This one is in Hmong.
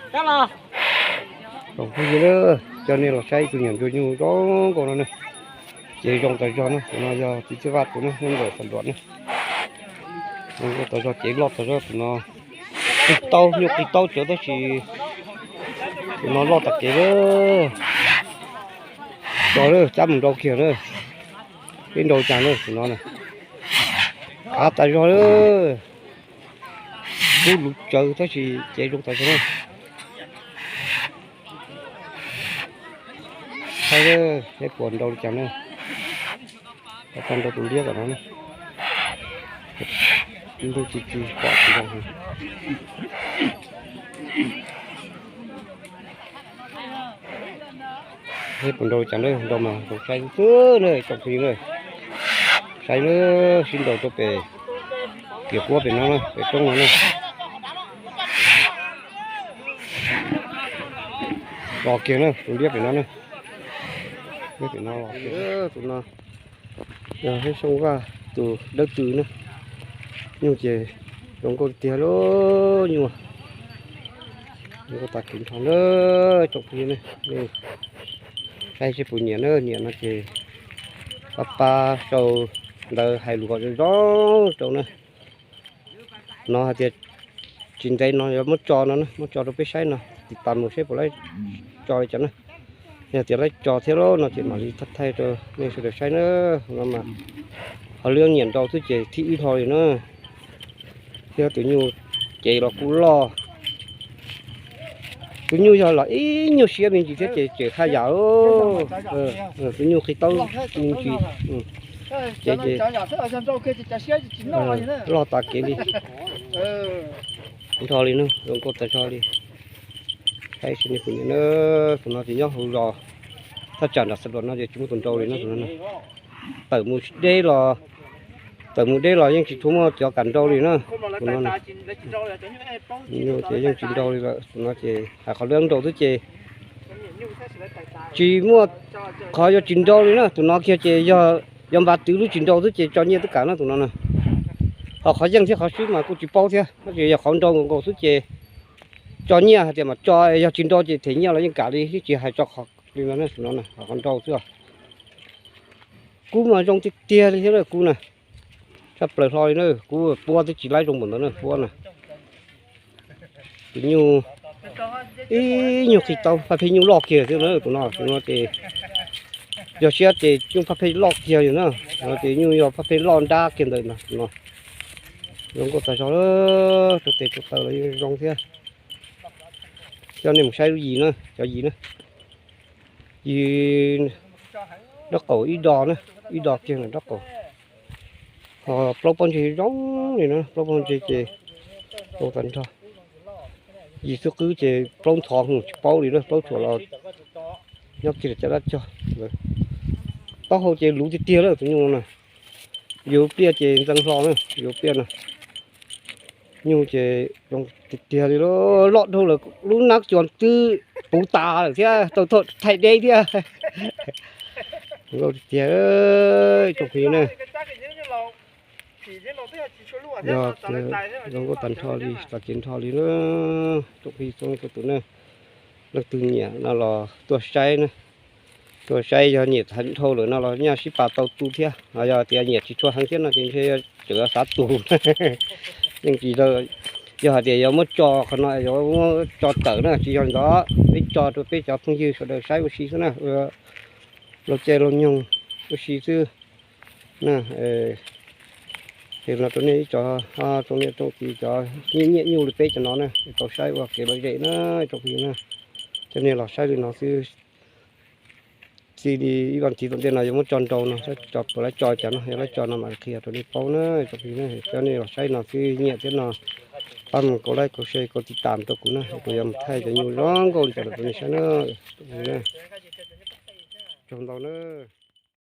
Tsoom phooj ywg, coj nej los saib ib tug niam ntsuag nyuj zoo nkauj no ne. Ces zoo tas zog ne, tus no yog txiv Txhiaj Vaj tus ne, nyob ntawm Xam Luam ne. Zoo nkauj tas zog, ces loj tas zog tus no. Qis taub, nyuj qis taub cawv tab sis tus no loj tas kev lawm. Tso lawm, cab mus nrau kiag na. Peb nrau cas na tus no na. Av tas zog lawm. Kub luv tsawv tab sis ces zoo tas zog na. Saib seb puas nrau li cas na. Tau nrau tus liab tom no na. Ntuj tsis tsis pom tsis zoo. Seb puas nrau li cas na, nrau mas zoo saib xwb na tsoom phooj ywg na. Saib na, sib nrau rau pem tiam kuab pem no na, pem roob no na. Los kiag na, tus liab pem no na. Liab pem no los kiag. Tus no yog Hmoob Xyooj Vaj tus dawb tw na. Nyuj ces zoo nkauj tiag lauj, nyuj zoo nkauj tas kev nrho na tsoom phooj ywg ne. Saib seb puas nyiam na, nyiam no ces pab pab sau ntawv hais lus kom zoo zoo rau na. No hais tias tsis ntev no yuav muab tso no na, muab tso rau peb saib no, tiv tas mus seb puas laib tso li cas na. Yog tias laib tso thiab no ces mam li thaij rau nej sawv daws saib na. No mas qhov lwm nyiam nrau xwb ces thib ib hlo li na. Thiab tus nyuj ces los kuj loj. Tus nyuj yog los ib nyuag siab me ntsis thiab ces tseem haj yam. Tus nyuj qis taub me ntsis. Ces ces loj tas kev li. Nrho li na, zoo nkauj tas zog li. Saib seb nej puas nyiam na. Tus no ces nyob hauv zos thaj tsam nram Xam Luam no ces tsis muaj tus nrau li na tus no. Tawm mus deb los, tawm mus deb los yeej tsis tshua muaj cov kam nrau li na. Tus no ces yeej tsis nrau li lawm, tus no ces hais qhov lwm nrau xwb ces tsis muaj qhov yuav tsis nrau li na. Tus no kiag ces yog, yog npaj twv lub tsis nrau xwb ces tso nyiaj twb kam na tus no na. Ho qhov yeej thiab qhov swb mas kuj tsis paub thiab, tab sis yog qhov nrau nkaus nkaus xwb ces tso nyiaj hais tias mas tso, yog tsis nrau ces them nyiaj los yeej kam li, yeej tsis hais tso qhov li no na, tus no na qhov nrau xwb os. Kub mas zoo tiag tiag li thiab na kub na. Tshaj plaws hlo li na, kub puab twb tsis laib zoo npaum ntawd na, puab na. Tus nyuj, ib nyuag qis taub, phaj pheej nyuj loj kiag thiab na tus no, tus no ces yog siab ces nyuj phaj pheej loj kiag li na, no ces nyuj yog phaj pheej loj nrab kiag ntawm no, tus no. Zoo nkauj tas zog, rau tes rau taw los yeej zoo thiab. Coj nej mus saib lub yis na, cov yis na. Yis nraub qaum ib do na, ib do kiag nraub qaum. Ho plaub pob ntseg zoo li na, plaub pob ntseg ces zoo tas nrho. Yis xwb qwb ces plaub ntxhov mus tsis paub li na, plaub tshuam los nyob kiag caj dab cog. Taub hau ces luv tiag tiag lawm tus nyuj no na. Yuav pliaj ces ntxeev hlo na, yuav pliaj no. Nyuj ces zoo tiag tiag li, loj dhau lawm, lub nab cua twb puv tas lawm thiab, tau thaij deb thiab. Zoo nkauj tiag tiag tsoom phooj ywg na. Yog zoo nkauj tag nrho li, tag kev nrho li na. Tsoom phooj ywg txhua leej txhua tus na, leej twg nyiam no los tuaj saib na. Tuaj saib yog nyiam tag dhau lawm no los nyaj sib pab tau tu thiab, yog tias nyiam tsis tshua heev thiab no ces ntshe yuav tsum xav tu. Yeej tsis, yog hais tias yuav muab tso qhov no, yuav muab tso tawm na, tsis yog li ntawd, peb tso rau peb cov phooj ywg sawv daws saib ua si xwb na, laug caij laug nyoog ua si xwb na. Ces no rau nej ib co, rau niam rau txiv cov nyiam nyiam nyuj li peb cov no na, tau saib ua kev lom zem na tsoom phooj ywg na. Coj nej los saib li no xwb. Txij li ib vas thiv tom ntej no yuav muab tso nrau no, puas laib tso cas no, yog laib tso no mam qhia rau nej paub na tsoom phooj ywg na. Coj nej los saib no xwb, nyiam thiab no pab mus kaum like kaum share kaum tiv tam rau kuv na, kuv yuav mus thaij cov nyuj zoo nkauj li cas rau nej saib na. Tsoom phooj ywg na, tsaug ntau na.